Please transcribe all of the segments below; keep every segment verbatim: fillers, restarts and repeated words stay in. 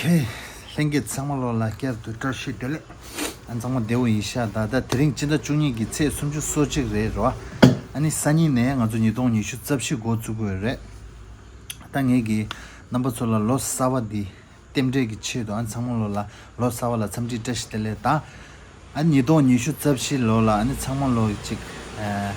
ཧེ། ལྷན་རྒྱས་ཚང་མ་ལོ་ལ་བསྐྱར་དུ་བཀྲ་ཤིས་བདེ་ལེགས། ཨ་ཚང་མ་བདེ་བོ་ཡིན་ཤག་ད་ལྟ་དེ་རིང་སྤྱི་ཟླ་བཅུ་གཉིས་ཀྱི་ཚེས་སུམ་ཅུ་སོ་གཅིག་རེད་རོ། ཨ་ནི་སང་ཉིན་ནས་ང་ཚོ་ཉིས་སྟོང་ཉི་ཤུ་རྩ་བཞི་འགོ་བཙུགས་དགོས་རེད། ད་ངས་ཀྱི་རྣམ་པ་ཚོ་ལ་ལོ་གསར་བ་འདི་རྟེན་འབྲེལ་གྱི་ཆེད་དུ་ཨ་ཚང་མ་ལོ་ལ་ལོ་གསར་བ་ལ་འཚམས་འདྲི་བཀྲ་ཤིས་བདེ་ལེགས་དང་། ཨ་ཉིས་སྟོང་ཉི་ཤུ་རྩ་བཞི་ལོ་ལ་ཨ་ནི་ཚང་མ་ལོ་ཅིག་ཨ་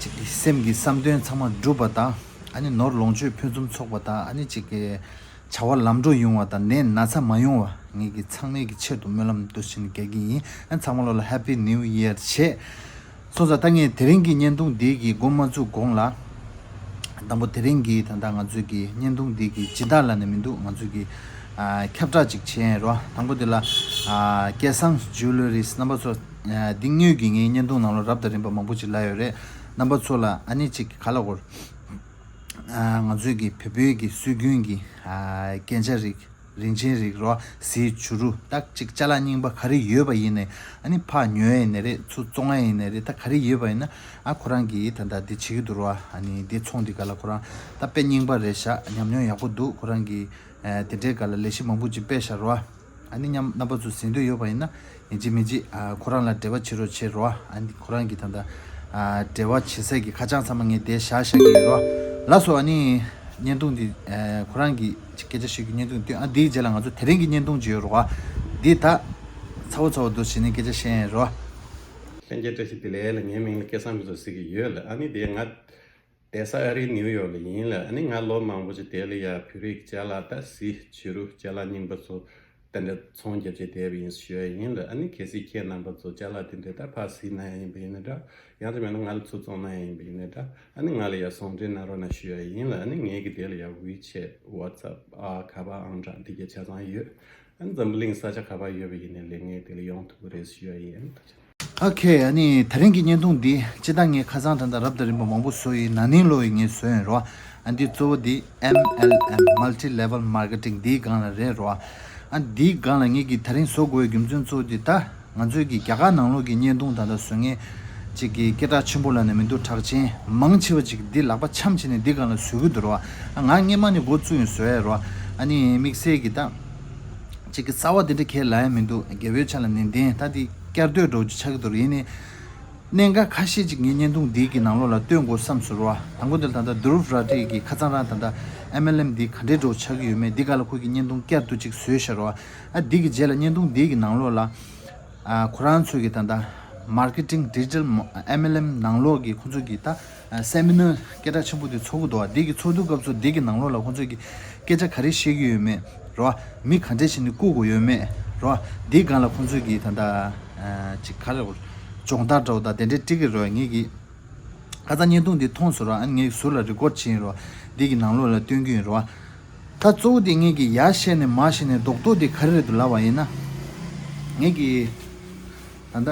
ཅིག་སེམས་ཀྱི་བསམ་དོན་ཚང་མ་འགྲུབ་པ་དང་། ཨ་ནི་ནོར་ལོངས་སྤྱོད་ཕུན་སུམ་ཚོགས་པ་དང་། ཨ་ནི་ཅིག་གི་བྱ་བ་ལམ་འགྲོ་ཡོང་བ་དང་ནད་ན་ཚ་མ་ཡོང་བ་ངེད་ཀྱི་ཚང་མའི་གི་ཆེད་དུ་སྨོན་ལམ་འདུག་བཞིན་རྒྱག་གི་ཡིན། ཨ་ཚང་མ་ལོ་ལ་Happy New Year་བྱས། སོང་ཙང་ད་ངས་དེ་རིང་གི་བརྙན་ཐུང་འདི་གི་འགོ་མ་བཙུགས་གོང་ལ། དང་པོ་དེ་རིང་གི་ད་ལྟ་ང་ཚོའི་གི་བརྙན་ཐུང་འདི་གི་སྦྱིན་བདག་ལབ་ནས་མི་འདུག་ང་ཚོའི་གི་ཨ་ཁྱབ་བསྒྲགས་ཅིག་བྱས་ཡིན་རོ། དང་པོ་དེ་ལ་ཨ་སྐལ་བཟང་ཇུ་ལེ་རིས་རྣམ་པ་ཚོ་ཨ་འདི་དངོས་ཀྱི་ངའི་བརྙན་ཐུང་ནང་ལ་རབ་དང་རིམ་པ་མང་པོ་ཅིག་ལབ་ཡོད་རེད། རྣམ་པ་ཚོ་ལ་ཨ་ནི་ཅིག་ག་ལ་གོ་ཨ་ང་ཚོའི་གི་བོད་པའི་གི་སྲོལ་རྒྱུན་གྱི་ཨ་རྒྱན་ཆ་རིགས། རིན་ཆེན་རིགས་རོ། གཟི་བྱུ་རུ་ད་ཅིག་ཅ་ལག་རྙིང་པ་ག་རེ་ཡོད་པ་ཡིན་ནའི་ཨ་ནི་ཕར་ཉོ་ཡ་ཡིན་ནའི་རེད། ཚུར་བཙོང་ཡ་ཡིན་ནའི་རེད། ད་ག་རེ་ཡོད་པ་ཡིན་ན་ཨ་ཁོ་རང་གིས་ད་ལྟ་འདི་བྱེད་ཀྱི་འདུག་རོ། ཨ་ནི་འདི་ཚོང་འདི་ག་ལ་ཁོ་རང་ད་དཔེ་རྙིང་པ་རེད་ཤག་ཉམས་མྱོང་ཡག་པོ་འདུག་ཁོ་རང་གིས་ཨ་དེ་འདྲའི་ག་ལ་ལས་གཞི་མང་པོ་ཅིག་སྤེལ་ཤག་རོ། ཨ་ནི་མཉམ་རྣམ་པ་ཚོ་ཟིན་འདོད་ཡོད་པ་ཡིན་ན་ཡིན་གཅིག་མིན་གཅིག་ཨ་ཁོ་རང་ལ་འབྲེལ་བ་བྱེད་རོགས་བྱེད་རོ། ཨ་ནི་ཁོ་རང་གིས་ད་ལྟ་ཨ་འབྲེལ་བ་བྱེད་སའི་གི་ཁ་བྱང་ཚང་མ་ངས་དེ་བཞག་བཞག་གི་ཡོད་རོ། ལགས་སོ། ཨ་ནི་བརྙན་ཐུང་འདི་ཨ་ཁོ་རང་གིས་སྐད་ཆ་ཤོད་ཀྱི་བརྙན་ཐུང་སྟོན། ཨ་འདིའི་རྗེས་ལ་ང་ཚོ་དེ་རིང་གི་བརྙན་ཐུང་ཅིག་ཡོད་རོ། འདི་ད་ཚ་བོ་ཚ་བོ་འདུག་བྱས་ནས་སྐད་ཆ་བཤད་ཡིན་རོ། ལྷན་རྒྱས་བཀྲ་ཤིས་བདེ་ལེགས་ལ། ངའི་མིང་ལ་སྐལ་བཟང་མི་ཚོ་ཟེར་གྱི་ཡོད་ལ། ཨ་ནི་དེ་ང་བསྡད་ས་ཨ་རིའི་ནིའུ་ཡོག་ལ་ཡིན་ལ། ཨ་ནི་ང་ལོ་མང་པོ་ཅིག་དེ་ལ་ཡ་བོད་རིགས་ཅ་ལག་ད་གཟི་བྱུ་རུ་ཅ་ལག་རྙིང་པ་ཚོ་དེ་འདྲ་ཚོང་རྒྱབ་བྱས་བསྡད་པ་ཡིན་ཞུ་ཡ་ཡིན་ལ། ཨ་ནི་གལ་སྲིད་ཁྱེད་རྣམ་པ་ཚོ་ཅ་ལག་དེ་འདྲ་ད་ཕར་གཟིགས་གནང་ཡ་ཡིན་པ་ཡིན་ན་འདྲ། ཡང་དེ་མེད་ན་ང་ལ་ཚུར་བཙོང་གནང་ཡ་ཡིན་པ་ཡིན་ན་འདྲ། ཨ་ནི་ང་ལ་ཡ་ཟུང་འབྲེལ་གནང་རོགས་གནང་ཞུ་ཡ་ཡིན་ལ། ཨ་ནི་ངེད་ཀྱི་དེ་ལ་ཡ་WeChat, WhatsApp ཨ་ཁ་པར་ཨང་གྲངས་དེ་གའི་ཆ་ཚང་ཡོད། ཨ་ནི་འཛམ་བུ་གླིང་ས་ཆ་ག་པར་ཡོད་པ་ཡིན་ནའི་ལས་ངའི་དེ་ལ་ཡོང་ཐུབ་ཀྱི་རེད་ཞུ་ཡ་ཡིན། ཨ་ནི་ཐུགས་རྗེ་ཆེ། ཨོ་ཁེ། ཨ་ནི་དེ་རིང་གི་བརྙན་ཐུང་འདི་སྤྱིར་བཏང་ངས་ཁ་སང་ད་ལྟ་རབ་དང་རིམ་པ་མང་པོ་བཟོ་ཡིན། ན་ནིང་ལོ་ཡི་ངས་བཟོས་ཡིན་རོ། ཨ་འདི་གཙོ་བོ་འདི་M L M, Multi Level Marketing འདིའི་སྒང་ལ་རེད་རོ། ཨ་འདིའི་སྒང་ལ་ངས་ཀྱི་དེ་རིང་བཟོ་དགོས་པའི་རྒྱུ་མཚན་གཙོ་བོ་འདི་ད་ང་ཚོའི་གི་རྒྱ་གར་ནང་ལོགས་ཀྱི་བརྙན་ཐུང་ད་ལྟ་བཟོ་མཁན་ཅིག་གི་སྐད་གྲགས་ཆེན་པོ་ལབ་ནས་མི་འདུག་གྲགས་ཅན་མང་ཆེ་བ་ཅིག་འདི་ལག་པ་འཆམ་བྱས་ནས་འདི་སྒང་ལ་བཟོ་གི་འདུག་རོ། ཨ་ང་སྔས་མ་ནས་འགོ་བཙུགས་ཡིན་བཟོ་ཡ་རོ། ཨ་ནི་དམིགས་བསལ་གྱི་ད་ཅིག་གི་རྩ་བ་དེ་འདྲ་ཁས་ལ་ཡ་མི་འདུག་རྒྱལ་པོའི་ཆ་ལ་ནན་ཏན་ད་འདི་བསྐྱར་ཟློས་འདྲ་བོ་ཅིག་ཆགས་ཀྱི་འདུག་ཡིན་ནའི་གནད་འགག་ཁ་ཤས་ཅིག་ངས་བརྙན་ཐུང་འདི་གི་ནང་ལོགས་ལ་སྟོན་དགོས་བསམ་སོང་རོ། དང་པོ་འདི་ལ་ད་ལྟ་Dhruv Rathi གི་ཁ་སང་རང་ད་ལྟ་M L M འདི་ག་འདྲའི་འདྲ་བོ་ཆགས་ཀྱི་ཡོད་མེད་འདི་ག་ལ་ཁོ་གི་བརྙན་ཐུང་བསྐྱར་དུ་ཅིག་བཟོས་ཤག་རོ། ཨ་འདི་གི་རྗེས་ལ་བརྙན་ཐུང་འདི་གི་ནང་ལོགས་ལ་ཨ་ཁོ་རང་ཚོས་གི་ད་ལྟ་Marketing Digital M L M ནང་ལོགས་ཀྱི་ཁོ་ཚོ་གི་ད་སེ་མི་ནར་སྐད་གྲགས་ཆེན་པོ་དེ་ཚོགས་ཀྱི་འདུག་བ། འདི་གི་ཚོགས་འདུ་སྐབས་སུ་འདི་གི་ནང་ལོགས་ལ་ཁོ་ཚོས་ཀྱི་སྐད་ཆ་ག་རེ་བཤད་ཀྱི་ཡོད་མེད་རོ། མི་ག་འདྲས་བྱས་ནས་བཀུག་དགོས་ཡོད་མེད་རོ། འདིའི་སྒང་ལ་ཁོ་ཚོས་ཀྱི་ད་ལྟ་ཅིག་ག་རེ་སྦྱོང་བརྡར་འདྲ་བོ་དང་དེ་འདྲས་སྤྲད་ཀྱི་རོ། ངེད་ཀྱི་ཁ་སང་བརྙན་ཐུང་འདི་མཐོང་སོང་རོ། ཨ་ངེད་ཀྱི་ཟུར་ལ་རི་ཀོཌ་བྱས་ཡིན་རོ། འདི་གི་ནང་ལོགས་ལ་སྟོན་གྱི་ཡིན་རོ། ད་གཙོ་བོ་དེ་ངེད་ཀྱི་ཡར་བཤད་ནས་མར་བཤད་ནས་རྡོག་རྡོག་དེ་ག་རེ་རེད་འདུག་ལབ་པ་ཡིན་ན། ངེད་ཀྱི་ད་ལྟ་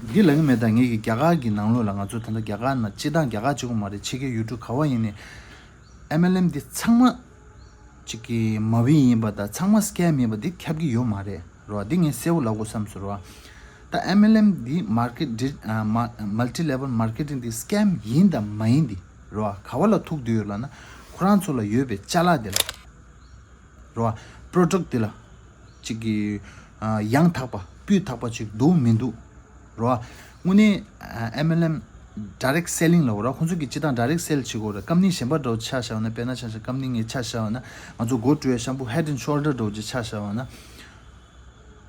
འདི་ལབ་ཀྱི་མེད། ད་ངེད་ཀྱི་རྒྱ་གར་གྱི་ནང་ལོགས་ལ་ང་ཚོ་ད་ལྟ་རྒྱ་གར་ནང་སྤྱི་བཏང་རྒྱ་གར་གཅིག་པོ་མ་རེད། ཕྱི་རྒྱལ་ཡུལ་གྲུ་ག་བ་ཡིན་ནའི་M L M འདི་ཚང་མ་ཅིག་གི་མ་བི་ཡིན་པ་དང་ཚང་མ་སི་ཀེམ་ཡིན་པ་འདི་ཁྱབ་ཀྱི་ཡོད་མ་རེད་རོ། འདི་ངས་གསལ་པོ་ལབ་དགོས་བསམ་སོང་རོ། ད་M L M འདི་མར་ཀེཊ་ཌི- ཨ་མ- Multi Level Marketing འདི་སི་ཀེམ་ཡིན་དང་མ་ཡིན་འདི་རོ། ག་བ་ལ་ཐུག་བསྡད་ཡོད་ལབ་ན་ཁོ་རང་ཚོ་ལ་ཡོད་པའི་ཅ་ལག་འདི་ལ་རོ། པྲོ་ཌག་འདི་ལ་ཅིག་གི་ཨ་ཡང་དག་པ་སྤུས་དག་པ་ཅིག་འདུག་མི་འདུག་རོ། དངོས་གནས་ཨ་M L M direct selling ལབ་ར། ཁོང་ཚོ་གི་སྤྱི་བཏང་direct sell བྱེད་དགོས་ར། ཀམ་ནི་གཞན་པ་འདྲ་བོ་ཆ་བཞག་ན། དཔེར་ན་ཆ་བཞག་ཀམ་ནི་ངས་ཆ་བཞག་ན་ང་ཚོ་གོ་ཊུ་ཡ་ཤམ་པུ་Head and Shoulder འདྲ་བོ་ཅིག་ཆ་བཞག་ན།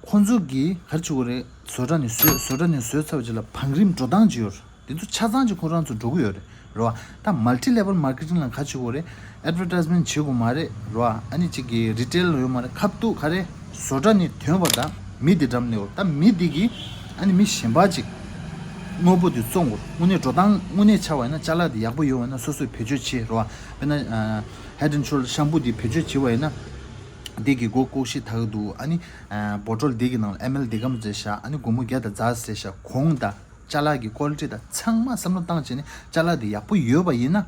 ཁོང་ཚོ་གི་ག་རེ་བྱེད་དགོས་རེད། བཟོ་གྲྭ་ནས་བཟོས། བཟོ་གྲྭ་ནས་བཟོས་ཚར་བ་ཅིག་ལ་བང་རིམ་འགྲོ་སྟངས་ཅིག་ཡོད་རེད། དེ་ཚོ་ཆ་ཚང་ཅིག་ཁོང་རང་ཚོ་འགྲོ་གི་ཡོད་རེད། རེད་བ། ད་Multi Level Marketing ལ་ག་བྱེད་དགོས་རེད། Advertisement བྱེད་དགོས་མ་རེད། རེད་བ། ཨ་ནི་གཅིག་གི་retail ཡོད་མ་རེད། ཁབ་ཏུ་ག་རེ་བཟོ་གྲྭ་ནས་ཐོན་པ་དང་མི་དེ་འགྲམ་ནས་འོ་ད་མི་དེ་གི་ཨ་ནི་མི་གཞན་པ་ཅིག་དངོས་པོ་དེ་བཙོང་དགོས། དངོས་གནས་འགྲོ་སྟངས་དངོས་གནས་ཆ་བ་ཡིན་ན་ཅ་ལག་དེ་ཡག་པོ་ཡོད་པ་ཡིན་ན་སོ་སོས་བེད་སྤྱོད་བྱེད། རེད་བ། དཔེར་ན་Head and Shoulder ཤམ་པུ་དེ་བེད་སྤྱོད་བྱེད་པ་ཡིན་ན་དེ་གི་སྒོ་ལྐོག་ཤི་ཐག་འདུག་ཨ་ནི་bottle དེ་གི་ནང་ལ་M L དེ་ག་མ་ཟེར་ཤག་ཨ་ནི་སྒོར་མོ་བརྒྱ་དང་ཛ་ཟེར་ཤག་གོང་དང་། ཅ་ལག་གི་quality དང་ཚང་མ་བསམ་བློ་བཏང་བྱས་ནས་ཅ་ལག་དེ་ཡག་པོ་ཡོད་པ་ཡིན་ན།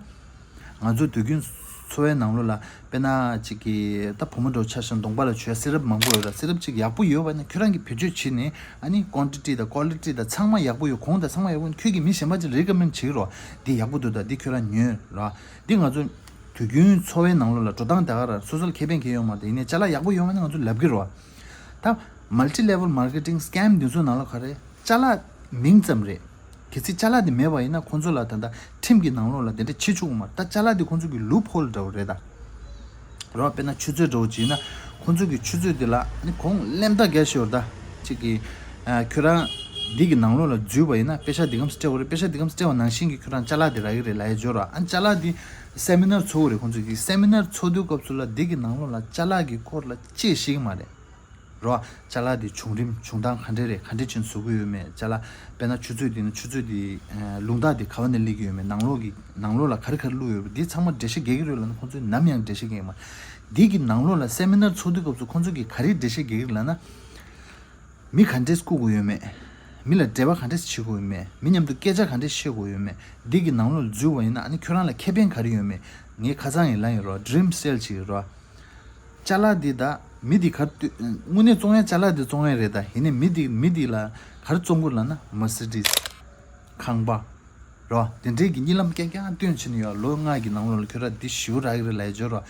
ང་ཚོ་དུས་རྒྱུན་འཚོ་བའི་ནང་ལོགས་ལ་དཔེར་ན་གཅིག་གི་ད་བུ་མོ་འདྲ་བོ་ཆ་བཞག་ན་གདོང་པ་ལ་བྱུག་ཡ་སི་རབ་མང་པོ་ཡོད་ར། སི་རབ་ཅིག་ཡག་པོ་ཡོད་པ་ཡིན་ན་ཁྱོད་རང་གིས་བེད་སྤྱོད་བྱས་ནས་ཨ་ནི་quantity དང་quality དང་ཚང་མ་ཡག་པོ་ཡོད། གོང་དང་ཚང་མ་ཡག་པོ་ཡིན། ཁྱོད་ཀྱིས་མི་གཞན་པ་ཅིག་recommend བྱེད་ཀྱི་རོ། འདི་ཡག་པོ་འདུག་ད་འདི་ཁྱོད་རང་ཉོས་ར། འདི་ང་ཚོ་ དུས་རྒྱུན་འཚོ་བའི་ནང་ལོགས་ལ་འགྲོ་སྟངས་དེ་ག་རང་སོ་སོ་ལ་ཁེ་ཕན་གང་ཡང་ཡོད་མ་རེད། ཡིན་ནའི་ཅ་ལག་ཡག་པོ་ཡོད་མ་ནི་ང་ཚོ་ལབ་ཀྱི་རེད་བ། ད་multi level marketing scam འདི་ཚོའི་ནང་ལ་ག་རེ་ཅ་ལག་མིང་ཙམ་རེད། གལ་སྲིད་ཅ་ལག་དེ་མེད་པ་ཡིན་ན་ཁོང་ཚོ་ལ་ད་ལྟ་ཁྲིམས་ཀྱི་ནང་ལོགས་ལ་དེ་འདྲ་བྱེད་ཆོག་གི་མ་རེད། ད་ཅ་ལག་དེ་ཁོང་ཚོ་གི་loophole འདྲ་བོ་རེད་ད། རོགས་དཔེར་ན་ཆུ་ཚོད་འདྲ་བོ་ཅིག་ཡིན་ན་ཁོང་ཚོ་གི་ཆུ་ཚོད་དེ་ལ་ཨ་ནི་གོང་གླེང་སྟེགས་རྒྱག་ཤོར་ད་ཅིག་གི་ཨ་ཁྱོད་རང་འདི་གི་ནང་ལོགས་ལ་འཛུལ་བ་ཡིན་ན་པེ་ཤ་འདི་གམ་སྤྲད་དགོས་རེད། པེ་ཤ་འདི་གམ་སྤྲད་པ་ནང་བཞིན་གྱི་ཁྱོད་རང་ཅ་ལག་དེ་རག་གི་རེད་ལབ་ཡ་འབྱོར་ར། ཨ་ཅ་ལག་དེ་སེ་མི་ནར་འཚོགས་དགོས་རེད། ཁོང་ཚོ་གི་སེ་མི་ནར་འཚོགས་དུས་སྐབས་སུ་ལ་འདི་གི་ནང་ལོགས་ལ་ཅ་ལག་གི་སྐོར་ལ་ཅེས་ཤེས་ཀྱི་མ་རེད། རོ། ཅ་ལག་འདི་བྱུང་རིམ་བྱུང་སྟངས་ག་འདྲས་རེད། ག་འདྲས་ཅན་བཟོ་གི་ཡོད་མེད། ཅ་ལག་དཔེར་ན་ཆུ་ཚོད་འདི་ནི་ཆུ་ཚོད་འདི་ཨ་རླུང་རྟ་འདི་ག་བ་ནས་སླེབས་ཀྱི་ཡོད་མེད། ནང་ལོགས་ཀྱི་ནང་ལོགས་ལ་ག་རེ་ག་རེ་བླུགས་ཡོད་པ་འདི་ཚང་མ་འགྲེལ་བཤད་རྒྱག་གི་རེད་ལབ་ན་ཁོང་ཚོས་ནམ་ཡང་འགྲེལ་བཤད་རྒྱག་གི་མ་རེད། འདི་གི་ནང་ལོགས་ལ་སེ་མི་ནར་འཚོགས་དུས་སྐབས་སུ་ཁོང་ཚོ་གིས་ག་རེ་འགྲེལ་བཤད་རྒྱག་གི་རེད་ལབ་ན། མི་ག་འདྲས་བཀུག་དགོས་ཡོད་མེད། མི་ལ་འབྲེལ་བ་ག་འདྲས་བྱེད་དགོས་ཡོད་མེད། མི་མཉམ་དུ་སྐད་ཆ་ག་འདྲས་བཤད་དགོས་ཡོད་མེད། འདི་གི་ནང་ལོགས་ལ་འཛུལ་བ་ཡིན་ན་ཨ་ནི་ཁྱོད་རང་ལ་ཁེ་ཕན་ག་རེ་ཡོད་མེད་ངས་ཁ་སང་ཡིན་ལབ་ཡིན་རོ། ཌི་རིམ་སེལ་བྱེད་ཀྱི་རོ། ཅ་ལག་འདི་ད་མི་འདི་ག་རེ་བཏུ་དངོས་གནས་བཙོང་ཡ་ཅ་ལག་འདི་བཙོང་ཡ་རེད། ད་ཡིན་ནའི་མི་འདི་མི་འདི་ལ་ག་རེ་བཙོང་དགོས་ལབ་ན་Mercedes། ཁང་པ། རོ། དེ་འདྲའི་གི་གཉིད་ལམ་རྐྱང་རྐྱང་སྟོན་བྱེད་ནི་ཡོད། ལོ་ལྔ་གི་ནང་ལོགས་ལ་ཁྱོད་རང་འདི་ཞུ་རག་གི་རེད་ལབ་ཡ་འབྱོར་རོ།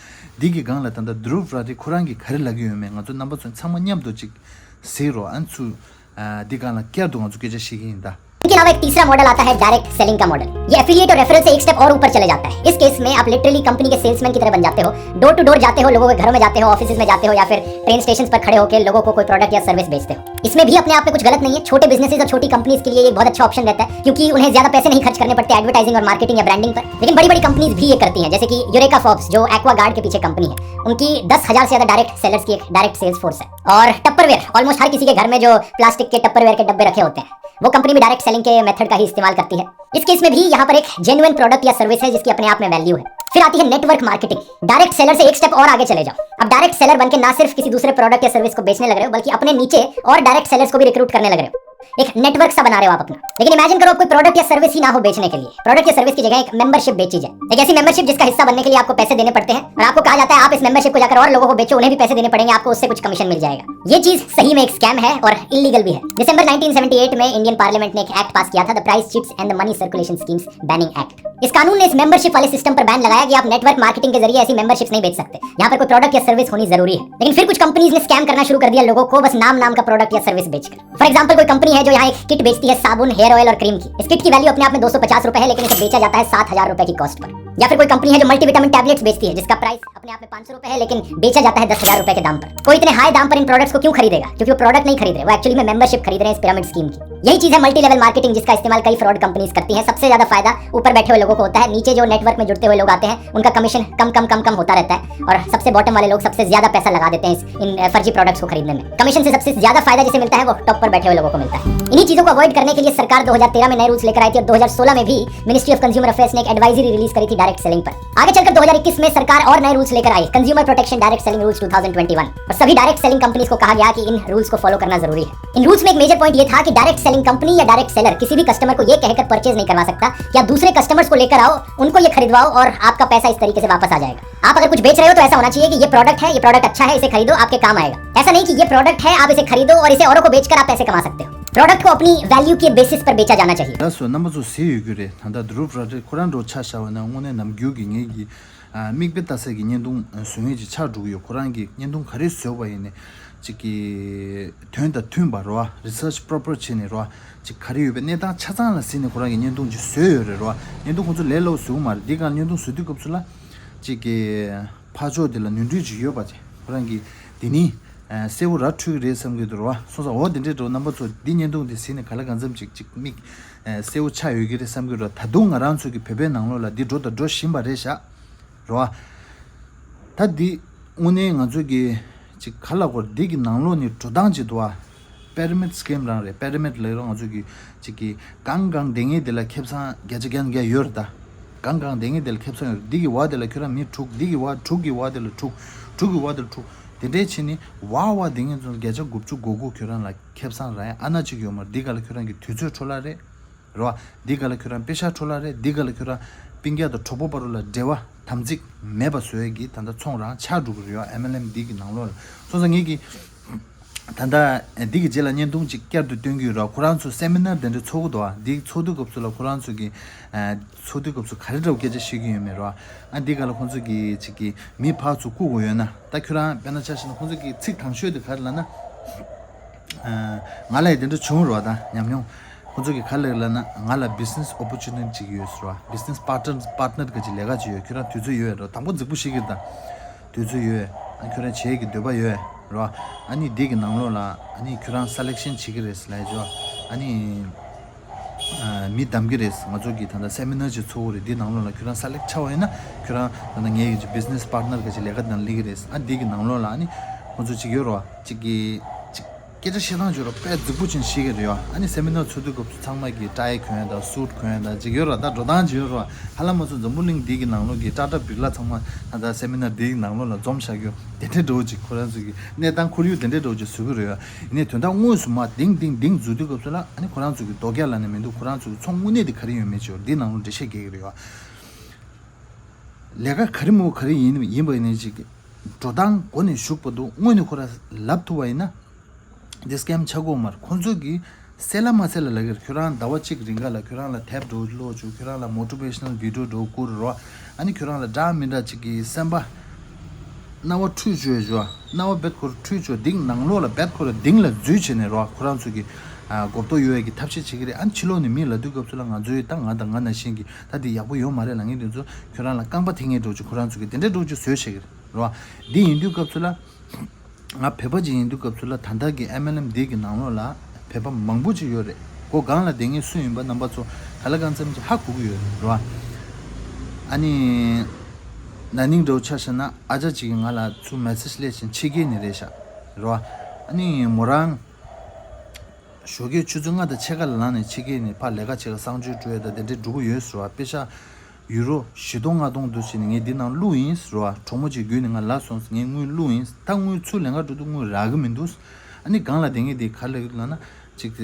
འདི་གི་སྒང་ལ་ད་ལྟ་Dhruv Rathi ཁོ་རང་གིས་ག་རེ་ལབ་ཀྱི་ཡོད་མེད་ང་ཚོ་རྣམ་པ་ཚོ་ཚང་མ་མཉམ་དུ་ཅིག་གཟིགས་རོ། ཨ་ནི་ཚུ། ཨ། འདི་སྒང་ལ་བསྐྱར་དུ་ང་ཚོ་སྐད་ཆ་བཤད་ཀྱི་ཡིན་ད། इसके अलावा एक तीसरा मॉडल आता है direct selling का मॉडल। ये एफिलिएट और रेफरल से एक स्टेप और ऊपर चले जाता है। इस केस में आप लिटरली कंपनी के सेल्समैन की तरह बन जाते हो, डोर टू डोर जाते हो, लोगों के घरों में जाते हो, ऑफिसेज में जाते हो या फिर ट्रेन स्टेशन पर खड़े होकर लोगों को कोई प्रोडक्ट या सर्विस बेचते हो। इसमें भी अपने आप में कुछ गलत नहीं है। छोटे बिजनेसेस और छोटी कंपनीज के लिए ये एक बहुत अच्छा ऑप्शन रहता है, क्योंकि उन्हें ज्यादा पैसे नहीं खर्च करने पड़ते एडवर्टाइजिंग और मार्केटिंग या ब्रांडिंग पर। लेकिन बड़ी बड़ी कंपनीज भी ये करती हैं, जैसे कि यूरेका फॉर्ब्स, जो एक्वा गार्ड के पीछे कंपनी है, उनकी दस हजार से ज्यादा डायरेक्ट सेलर्स की एक डायरेक्ट सेल्स फोर्स है। और टप्परवेयर, ऑलमोस्ट हर किसी के घर में जो प्लास्टिक के टप्परवेयर के डब्बे रखे होते हैं, वो कंपनी भी डायरेक्ट सेलिंग के मेथड का ही इस्तेमाल करती है। इस केस में भी यहाँ पर एक जेन्युइन प्रोडक्ट या सर्विस है जिसकी अपने आप में वैल्यू है। फिर आती है नेटवर्क मार्केटिंग। डायरेक्ट सेलर से एक स्टेप और आगे चले जाओ। अब डायरेक्ट सेलर बनके ना सिर्फ किसी दूसरे प्रोडक्ट या सर्विस को बेचने लग रहे हो, बल्कि अपने नीचे और डायरेक्ट सेलर्स को भी रिक्रूट करने लग रहे हो। एक नेटवर्क सा बना रहे हो आप अपना। लेकिन इमेजिन करो, आप कोई प्रोडक्ट या सर्विस ही ना हो बेचने के लिए, प्रोडक्ट या सर्विस की जगह एक मेंबरशिप बेची जाए, एक ऐसी मेंबरशिप जिसका हिस्सा बनने के लिए आपको पैसे देने पड़ते हैं और आपको कहा जाता है आप इस मेंबरशिप को जाकर और लोगों को बेचो, उन्हें भी पैसे देने पड़ेंगे, आपको उससे कुछ कमीशन मिल जाएगा। ये चीज सही में एक स्कैम है और इलीगल भी है। दिसंबर नाइनटीन सेवेंटी एट में इंडियन पार्लियामेंट ने एक एक्ट पास किया था, the price chits and the money circulation schemes banning act. इस कानून ने इस मेंबरशिप वाले सिस्टम पर बैन लगाया कि आप नेटवर्क मार्केटिंग के जरिए ऐसी मेंबरशिप्स नहीं बेच सकते। यहाँ पर कोई प्रोडक्ट या सर्विस होनी जरूरी है। लेकिन फिर कुछ कंपनीज ने स्कैम करना शुरू कर दिया लोगों को, बस नाम नाम का प्रोडक्ट या सर्विस बेचकर। फॉर एग्जाम्पल, कोई कंपनी है जो यहाँ एक किट बेचती है, साबुन, हेयर ऑयल और क्रीम की। इस किट की वैल्यू अपने आप में दो सौ पचास रुपए है, लेकिन इसे बेचा जाता है सात हजार रुपए की कॉस्ट पर। या फिर कोई कंपनी है जो मल्टीविटामिन टैबलेट्स बेचती है, जिसका प्राइस अपने आप में पाँच सौ रुपए है, लेकिन बेचा जाता है दस हजार रुपए के दाम पर। कोई इतने हाई दाम पर इन प्रोडक्ट्स को क्यों खरीदेगा? क्योंकि वो प्रोडक्ट नहीं खरीद रहे, वो एक्चुअली में मेंबरशिप खरीद रहे हैं इस पिरामिड स्कीम की। यही चीज है मल्टी लेवल मार्केटिंग, जिसका इस्तेमाल कई फ्रॉड कंपनीज करती हैं। सबसे ज्यादा फायदा ऊपर बैठे हुए लोगों को होता है, नीचे जो नेटवर्क में जुड़ते हुए लोग आते हैं, उनका कमीशन कम कम कम कम होता रहता है और सबसे बॉटम वाले लोग सबसे ज्यादा पैसा लगा देते हैं इस, इन अ, फर्जी प्रोडक्ट्स को खरीदने में। कमीशन से सबसे ज्यादा फायदा जिसे मिलता है, वो टॉप पर बैठे हुए लोगों को मिलता है। इन्हीं चीजों को अवॉइड करने के लिए सरकार दो हज़ार तेरह में नए रूल्स लेकर आई थी और दो हज़ार सोलह में भी मिनिस्ट्री ऑफ कंज्यूमर अफेयर्स ने एक एडवाइजरी रिलीज करी थी डायरेक्ट सेलिंग पर। आगे चलकर दो हज़ार इक्कीस में सरकार और नए रूल्स लेकर आई, consumer protection direct selling rules two thousand twenty one, और सभी डायरेक्ट सेलिंग कंपनीज को कहा गया कि इन रूल्स को फॉलो करना जरूरी है। इन रूल्स में एक मेजर पॉइंट ये था कि डायरेक्ट सेलिंग कंपनी या डायरेक्ट सेलर किसी भी कस्टमर को ये कहकर परचेज नहीं करवा सकता कि आप दूसरे कस्टमर्स को लेकर आओ, उनको ये खरीदवाओ और आपका पैसा इस तरीके से वापस आ जाएगा। आप अगर कुछ बेच रहे हो तो ऐसा होना चाहिए कि ये प्रोडक्ट है, ये प्रोडक्ट अच्छा है, इसे खरीदो, आपके काम आएगा। ऐसा नहीं कि ये प्रोडक्ट है, आप इसे खरीदो और इसे औरों को बेचकर आप पैसे कमा सकते हो। प्रोडक्ट को अपनी वैल्यू के बेसिस पर बेचा जाना चाहिए। ད་སོ་རྣམ་པ་ཚོ་གཟིགས་ཡོད་ཀྱི་རེད། ད་ལྟ་Dhruv Rathi ཁོ་རང་འདྲ་བོ་ཆ་བཞག་པ་ན་དངོས་གནས་ནམ་རྒྱུན་གྱི་ངེད་ཀྱི་ཨ་མིག་དཔེ་ལྟ་ས་གི་བརྙན་ཐུང་བཟོ་མཁན་ཅིག་ཆགས་འགྲོ་གི་ཡོད། ཁོ་རང་གིས་བརྙན་ཐུང་ག་རེ་བཟོས་པ་ཡིན་ནའི་ཅིག་གི་དོན་དང་མཐུན་པ་རེད་བ། རི་སར་ཆི་པོ་རོ་པོ་ར་བྱས་ནས་རེད་བ། ཅིག་ག་རེ་ཡོད་པའི་གནས་སྟངས་ཆ་ཚང་ལ་གཟིགས་ནས་ཁོ་རང་གིས་བརྙན་ཐུང་ཅིག་བཟོས་ཡོད་རེད་རེད་བ། བརྙན་ཐུང་ཁོ་ཚོ་ལས་སླ་པོ་བཟོ་གི་མ་རེད། འདི་གང་བརྙན་ཐུང་བཟོ་དུས་སྐབས་སུ་ལ་ཅིག་གི་ཕར་ཕྱོགས་དེ་ལ་ནོར་འཁྲུལ་ཅིག་ཡོད་པ་ཅིག་ཁོ་རང་གིས་དེ་ནི་ཨ་གསལ་པོ་ར་འཕྲོད་ཀྱི་རེད་བསམ་གྱི་འདུག་རེད་བ། སོང་ཙང་འོ་དེ་འདྲའི་འགྲོ་རྣམ་པ་ཚོ་འདི་བརྙན་ཐུང་དེ་གཟིགས་ནས་གང་ལ་གང་འཚམ་ཅིག་ཅིག་མིག་ཨ་གསལ་པོ་ཆགས་ཡོད་ཀྱི་རེད་བསམ་གྱི་རེད། ད་དུང་ང་རང་ཚོ་གི་བོད་པའི་ནང་ལོགས་ལ་འདི་འགྲོ་དང་འགྲོ་བཞིན་པ་རེད་ཤག་རེད་བ། ད་འདི་དངོས་གནས་ང་ཚོ་གི་ཅིག་ག་ལ་གོ་འདི་གི་ནང་ལོགས་ནས་འགྲོ་སྟངས་ཅིག་འདུག་བ། པེ་ར་མིད་སི་ཀེམ་རང་རེད། པེ་ར་མིད་ལབ་རུང་ང་ཚོ་གི་ཅིག་གི་གང་གང་དེ་ངེས་དེ་ལ་ཁེ་བཟང་བརྒྱ་ཆ་བརྒྱ་ནས་བརྒྱ་ཡོད་རེད་ད། གང་གང་དེ་ངེས་དེ་ལ་ཁེ་བཟང་ཡོད་རེད། འདི་གི་བ་དེ་ལ་ཁྱོད་རང་མི་དྲུག་འདི་གི་བ་དྲུག་གི་བ་དེ་ལ་དྲུག་དྲུག་གི་བ་དེ་ལ་དྲུག་དེ་འདྲའི་བྱས་ནས་བ་བ་དེ་ངེས་ཚོ་བརྒྱ་ཆ་དགུ་བཅུ་གོ་དགུ་ཁྱོད་རང་ལ་ཁེ་བཟང་རག་ཡ་ཨ་ན་ཅིག་ཡོད་མ་རེད། འདི་ག་ལ་ཁྱོད་རང་གི་དུས་ཚོད་འཕྲོ་བརླག་རེད། རེད་བ། འདི་ག་ལ་ཁྱོད་རང་པེ་ཤ་འཕྲོ་བརླག་རེད། འདི་ག་ལ་ཁྱོད་རང་སྤུན་ཀྱག་དང་གྲོགས་པོ་བར་ལ་འབྲེལ་བ་དམ་ཚིག་མེད་པ་བཟོ་ཡས་ཀྱི་ད་ལྟ་ཚོང་རང་ཆགས་འགྲོ་གི་རེད་བ། ཨེམ་ཨེལ་ཨེམ་འདི་གི་ནང་ལོགས་ལ། སོང་ཙང་ངེད་ཀྱི་ ད་ལྟ་འདི་གི་རྗེས་ལ་བརྙན་ཐུང་ཅིག་བསྐྱར་དུ་སྟོན་གྱི་ཡོད་ར། ཁོ་རང་ཚོ་སེ་མི་ནར་དེ་འདྲ་ཚོགས་ཀྱི་འདུག་ཨ། འདི་ཚོགས་དུས་སྐབས་སུ་ལ་ཁོ་རང་ཚོ་གི་ཚོགས་དུས་སྐབས་སུ་ག་རེ་འདྲ་བོ་སྐད་ཆ་བཤད་ཀྱི་ཡོད་མེད་ར། ཨ་འདི་ག་ལ་ཁོང་ཚོ་གི་ཅིག་གི་མི་ཕར་ཚུར་བསྐུར་དགོས་ཡོད་ན། ད་ཁྱོད་རང་དཔེར་ན་ཆ་བཞག་ན་ཁོང་ཚོ་གི་ཚིག་དང་ཤོས་དེ་ག་རེ་ལབ་ན། ང་ལ་ཡི་དེ་འདྲ་བྱུང་ར། ད་ཉམས་མྱོང་ཁོང་ཚོ་གི་ག་རེ་ལབ་ན། ང་ལ་business opportunity ཅིག་ཡོད་ཟེར་བ། Business partner partner ག་ཅིག་ལས་ཀ་ཅིག་ཡོད། ཁྱོད་རང་དུས་ཚོད་ཡོད་ར། དང་པོ་རྫིག་པོ་ཤེས་ཀྱི་རེད། ད་དུས་ཚོད་ཡོད། ཨ་ཁྱོད་རང་བྱེད་ཀྱི་འདོད་པ་ཡོད་ར། ཨ་ནི་འདི་གི་ནང་ལོགས་ལ་ཨ་ནི་ཁྱོད་རང་selection བྱེད་ཀྱི་རེད་ལབ་ཡ་ཅིག་ཡོད། ཨ་ནི་ཨ་མི་བདམས་ཀྱི་རེད། ང་ཚོ་གི་ད་ལྟ་seminar ཅིག་ཚོགས་ཀྱི་རེད། འདི་ནང་ལོགས་ལ་ཁྱོད་རང་select ཆགས་པ་ཡིན་ན། ཁྱོད་རང་ད་ལྟ་ངའི་གི་business partner ག་ཅིག་ལས་ཀ་དང་ལས་ཀྱི་རེད། ཨ་འདི་གི་ནང་ལོགས་ལ་ཨ་ནི་ཁོང་ཚོ་ཅིག་ཡོད་ར། ཅིག་གི་ཅིག་སྐད་ཆ་བཤད་སྟངས་ཅིག་ཡོད་ར། དཔེ་རྫིག་པོ་ཅིག་བཤད་ཀྱི་རེད་ཡ། ཨ་ནི་seminar ཚོགས་དུས་སྐབས་སུ་ཚང་མ་གི་tie གོན་ཡ་དང་suit གོན་ཡ་དང་ཅིག་ཡོད་ར། ད་འགྲོ་སྟངས་ཅིག་ཡོད་ར། ཧ་ལམ་ང་ཚོ་འཛམ་བུ་གླིང་འདི་གི་ནང་ལོགས་ཀྱི་ཊ་ཊ་བིར་ལ་ཚང་མ་ད་ལྟ་seminar འདི་གི་ནང་ལོགས་ལ་འཛོམས་བཞག་རྒྱུ་དེ་འདྲའི་འདྲ་བོ་ཅིག་ཁོ་རང་ཚོ་གི་གནས་སྟངས་ཁོར་ཡུག་དེ་འདྲའི་འདྲ་བོ་ཅིག་བཟོ་གི་རེད་ཡ། ཡིན་ནའི་དོན་དག་དངོས་སུ་མར་ལྡིང་ལྡིང་ལྡིང་འཛུལ་དུས་སྐབས་སུ་ལ་ཨ་ནི་ཁོ་རང་ཚོ་གི་ལྡོག་རྒྱག་ལབ་ནས་མི་འདུག་ཁོ་རང་ཚོ་གི་ཚོང་དངོས་གནས་དེ་ག་རེ་ཡོད་མེད་ཅིག་ཡོད་ར། འདི་ནང་ལོགས་འགྲེལ་བཤད་རྒྱག་གི་རེད་ཡ། ལས་ཀ་ག་རེ་མོ་ག་རེ་ཡིན་ཡིན་པ་ཡིན་ནའི་ཅིག་འགྲོ་སྟངས་འགོ་ནས་མཇུག་བར་དུ་དངོས་གནས་ཁོ་རང་ལབ་ཐུབ་པ་ཡིན་ན། འདི་scam ཆགས་ཀྱི་ཡོད་མ་རེད། ཁོང་ཚོ་གིས་གསལ་ལ་མ་གསལ་ལ་ལབ་ཀྱི་རེད། ཁྱོད་རང་ཟླ་བ་གཅིག་རིང་ག་ལ་ཁྱོད་རང་ལ་དེབ་འདྲ་བོ་ཀློག་བཅུག་ཁྱོད་རང་ལ་motivational video འདྲ་བོ་བསྐུར་རོགས། ཨ་ནི་ཁྱོད་རང་ལ་འདྲ་མི་འདྲ་ཅིག་གི་སེམས་པ་རྣ་བ་འཁྲུད་བཅུག་ཡ་ཅིག་ཡོད། རྣ་བ་རྦད་ཁོ་རང་འཁྲུད་བཅུག་འདི་ནང་ལོགས་ལ་རྦད་ཁོ་རང་གཏིང་ལ་འཛུལ་བྱས་ནས་རོགས། ཁོ་རང་ཚོ་གི་ཨ་གོ་རྟོགས་ཡོད་ཡ་གི་ཐབས་ཤེས་བྱེད་ཀྱི་རེད། ཨ་ནི་ཕྱི་ལོགས་ནས་མི་ལབ་དུས་སྐབས་སུ་ལ་ང་ཚོའི་ད་ང་དང་ང་ནང་བཞིན་གྱི་ད་འདི་ཡག་པོ་ཡོད་མ་རེད་ལབ་མཁན་དེ་ཚོ་ཁྱོད་རང་ལ་རྐང་པ་འཐེན་མཁན་འདྲ་བོ་ཅིག་ཁོ་རང་ཚོ་གི་དེ་འདྲའི་འདྲ་བོ་ཅིག་བཟོས་བྱེད་ཀྱི་རེད་རོགས། འདི་ཡིན་དུས་སྐབས་སུ་ལ། ང་བོད་པ་ཅིག་ཡིན་དུས་སྐབས་སུ་ལ་ད་ལྟ་གི་ཨེམ་ཨེལ་ཨེམ་འདི་གི་ནང་ལོགས་ལ་བོད་པ་མང་པོ་ཅིག་ཡོད་རེད། སྒོ་སྒང་ལ་བསྡད་མཁན་སུ་ཡིན་པ་རྣམ་པ་ཚོ་ག་ལ་གང་འཚམ་ཅིག་ཧ་གོ་གི་ཡོད་རེད་རོ། ཨ་ནི་ན་ནིང་འདྲ་བོ་ཆ་བཞག་ན་ཨ་ཅག་ཅིག་གིས་ང་ལ་ཚུར་མེ་སེ་ཇི་སླེབས་ཤིང་ཕྱི་རྒྱལ་ནས་རེད་ཤག་རོ། ཨ་ནི་མོ་རང་ཞོགས་ཀའི་ཆུ་ཚོད་ལྔ་དང་ཕྱེད་ཀ་ལ་ལངས་ནས་ཕྱི་རྒྱལ་ནས་ཕར་ལས་ཀ་བྱེད་ག་གསང་སྤྱོད་འགྲོ་ཡ་ད་དེ་འདྲའི་འགྲོ་གི་ཡོད་ཟེར་བ། པེ་ཤག་ཡུ་རོ་བཞི་སྟོང་ལྔ་སྟོང་འདུག་བྱས་ནས་ངས་འདི་ནང་བླུགས་ཡིན་ཟེར་བ། གྲོགས་མོ་ཅིག་བརྒྱུད་ནས་ང་ལབ་སོང་། ངས་དངུལ་བླུགས་ཡིན། ད་དངུལ་ཚུར་ལེན་ག་འགྲོ་དུས་དངུལ་རག་གི་མི་འདུག་ཨ་ནི་སྒང་ལ་བསྡད་མཁན་དེ་ག་རེ་ལབ་ཀྱི་འདུག་ལབ་ན། ཅིག་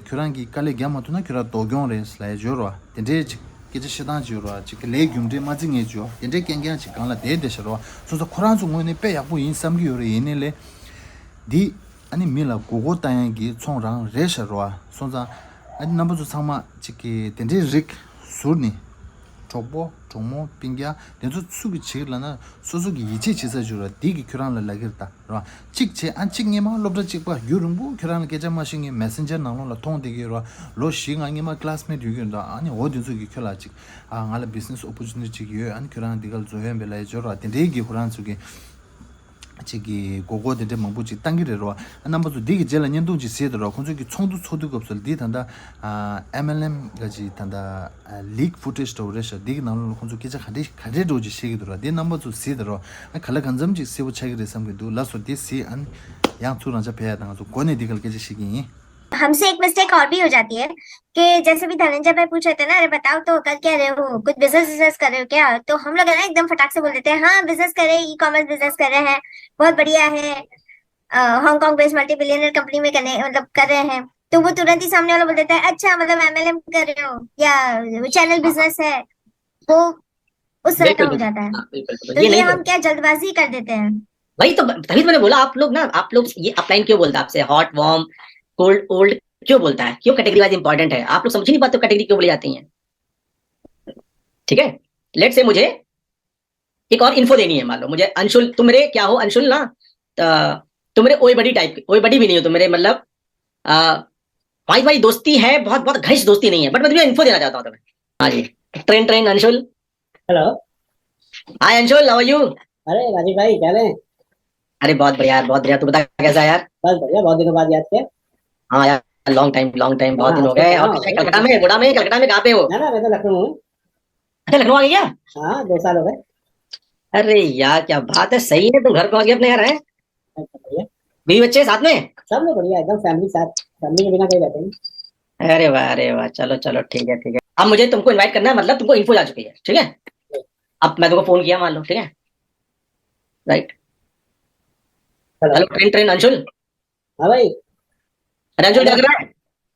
ཁྱོད་རང་གིས་དཀའ་ལས་རྒྱག་མ་ཐུབ་ན་ཁྱོད་རང་ལྡོག་གྱོང་རེད་ལབ་ཡ་ཅིག་ཡོད་རེད་བ། དེ་འདྲའི་ཅིག་སྐད་ཆ་བཤད་སྟངས་ཅིག་ཡོད་རེད་བ། ཅིག་ལས་རྒྱུ་འབྲས་མ་བརྩི་མཁན་ཅིག་ཡོད། དེ་འདྲའི་རྐྱང་རྐྱང་ཅིག་སྒང་ལ་བསྡད་བསྡད་ཤག་རེད་བ། སོང་ཙང་ཁོ་རང་ཚོ་ངོས་ནས་དཔེ་ཡག་པོ་ཡིན་བསམ་གྱི་ཡོད་རེད། ཡིན་ནའི་ལས་འདི་ཨ་ནི་མི་ལ་མགོ་སྐོར་བཏང་ཡག་གི་ཚོང་རང་རེད་ཤག་རེད་བ། སོང་ཙང་ཨ་ནི་རྣམ་པ་ཚོ་ཚང་མ་ཅིག་གི་དེ་འདྲའི་རིགས་ཟུར་ནས་གྲོགས་པོ་གྲོགས་མོ་སྤུན་ཀྱག་དེ་ཚོ་སུ་གིས་བྱེད་ཀྱི་ལབ་ན་སོ་སོ་གི་ཡིད་ཆེས་བྱེད་ས་ཅིག་ཡོད་རེད་བ། དེ་གིས་ཁྱོད་རང་ལ་ལབ་ཀྱི་རེད་ད། རེད་བ། གཅིག་བྱས། ཨ་གཅིག་སྔོན་མ་སློབ་གྲྭ་གཅིག་པ་རྒྱུན་རིང་པོ་ཁྱོད་རང་ལ་སྐད་ཆ་མ་བཤད་མཁན་མེ་སེན་ཇར་ནང་ལོགས་ལ་མཐོང་བསྡད་ཀྱི་ཡོད་རེད་བ། ལོ་བཞི་ལྔ་སྔོན་མ་ཀླ་སི་མེ་ཊི་ཡོད་ཀྱི་ཡོད་རེད་བ། ཨ་ནི་འོ་དེ་ཚོ་གིས་ཁྱོད་ལ་ཅིག་ཨ་ང་ལ་བི་ཛི་ནེ་སི་ཨོ་པོར་ཅུ་ནི་ཊི་ཅིག་ཡོད། ཨ་ནི་ཁྱོད་རང་འདི་ག་ལ་འཛུལ་ཡོང་བས་ལབ་ཡ་ཅིག་ཡོད་རེད་བ། དེ་འདྲའི་གིས་ཁོ་རང་ཚོ་གི་ཅིག་གི་མགོ་སྐོར་དེ་འདྲ་མང་པོ་ཅིག་བཏང་གི་རེད་རོ། ཨ་རྣམ་པ་ཚོ་འདི་གི་རྗེས་ལ་བརྙན་ཐུང་ཅིག་གཟིགས་དང་རོ། ཁོང་ཚོ་གི་ཚོགས་འདུ་ཚོགས་དུས་སྐབས་སུ་འདི་ད་ལྟ་ཨ་ཨེམ་ཨེལ་ཨེམ་ག་ཅིག་ད་ལྟ་ལིག་ཕུ་ཊེཇ་འདྲ་བོ་རེད་ཤག་འདི་གི་ནང་ལོགས་ལ་ཁོང་ཚོ་སྐད་ཆ་ག་འདྲ་ག་འདྲ་འདྲ་བོ་ཅིག་བཤད་ཀྱི་འདུག་ར། འདི་རྣམ་པ་ཚོ་གཟིགས་དང་རོ། ཨ་ག་ལ་གང་འཚམ་ཅིག་གསལ་པོ་ཆགས་ཀྱི་རེད་བསམ་གྱི་འདུག་ལགས་སོ། འདི་གཟིགས། ཨ་ནི་ཡང་ཚུར་རང་འཇགས་ཕེབས་ཡ་དང་ང་ཚོ་འགོ་ནས་འདི་ག་ལ་སྐད་ཆ་བཤད་ཀྱི་ཡིན། हमसे एक मिस्टेक और भी हो जाती है कि जैसे भी धनंजय भाई पूछ रहे थे ना, "अरे बताओ तो, कर क्या रहे हो, कुछ बिजनेस विजनेस कर रहे हो क्या?" तो हम लोग है ना, एकदम फटाक से बोल देते हैं, "हाँ, बिजनेस कर रहे हैं, ई कॉमर्स बिजनेस कर रहे हैं, बहुत बढ़िया है, Hong Kong based multi billionaire company में करने, मतलब कर रहे हैं।" तो वो तुरंत ही सामने वाला बोल देता है, "अच्छा, मतलब एमएलएम कर रहे हो या चैनल बिजनेस है?" वो उस तरह का हो जाता है। तो ये हम क्या जल्दबाजी कर देते हैं? वही तो, तभी तो मैंने बोला, आप लोग ना, आप लोग ये अपलाइन क्यों बोलता है आपसे, हॉट, वार्म, कोल्ड, ओल्ड क्यों बोलता है? क्यों कैटेगरी वाइज इंपॉर्टेंट है? आप लोग समझ ही नहीं पाते कैटेगरी क्यों बोली जाती है। ठीक है, लेट से मुझे एक और इन्फो देनी है। मान लो मुझे अंशुल, तुम मेरे क्या हो अंशुल ना? तुम मेरे ओए बडी टाइप के, ओए बडी भी नहीं हो तुम मेरे, मतलब भाई भाई दोस्ती है, बहुत बहुत घनिष्ठ दोस्ती नहीं है, बट मैं तुम्हें इन्फो देना चाहता हूँ तुम्हें। हाँ जी, train train Anshul. Hello. Hi Anshul, how are you? अरे राजीव भाई, क्या हाल है? अरे बहुत बढ़िया यार, बहुत बढ़िया। तू बता कैसा है यार? बस बढ़िया, बहुत दिनों बाद याद किया। हाँ यार, लॉन्ग टाइम, लॉन्ग टाइम, बहुत दिन हो गए। और कलकत्ता में, बुढ़ा में, कलकत्ता में कहाँ पे हो? ना ना, मैं तो लखनऊ हूँ। अच्छा, लखनऊ आ गए क्या? हाँ, दो साल हो गए। अरे यार, क्या बात है, सही है, तुम घर पहुंच गए अपने यार, हैं? अच्छा, बढ़िया। बीवी बच्चे साथ में? सब लोग बढ़िया, एकदम फैमिली साथ, फैमिली के बिना कहीं रहते नहीं। अरे वाह, अरे वाह, चलो चलो, ठीक है, ठीक है। अब मुझे तुमको इनवाइट करना है, मतलब तुमको इन्फो जा चुकी है, ठीक है? अब मैं तुमको फोन किया, मान लो, ठीक है? Right. Hello. Hello, train train Anshul. हाँ भाई। अरे अंशुल, क्या कर रहा है?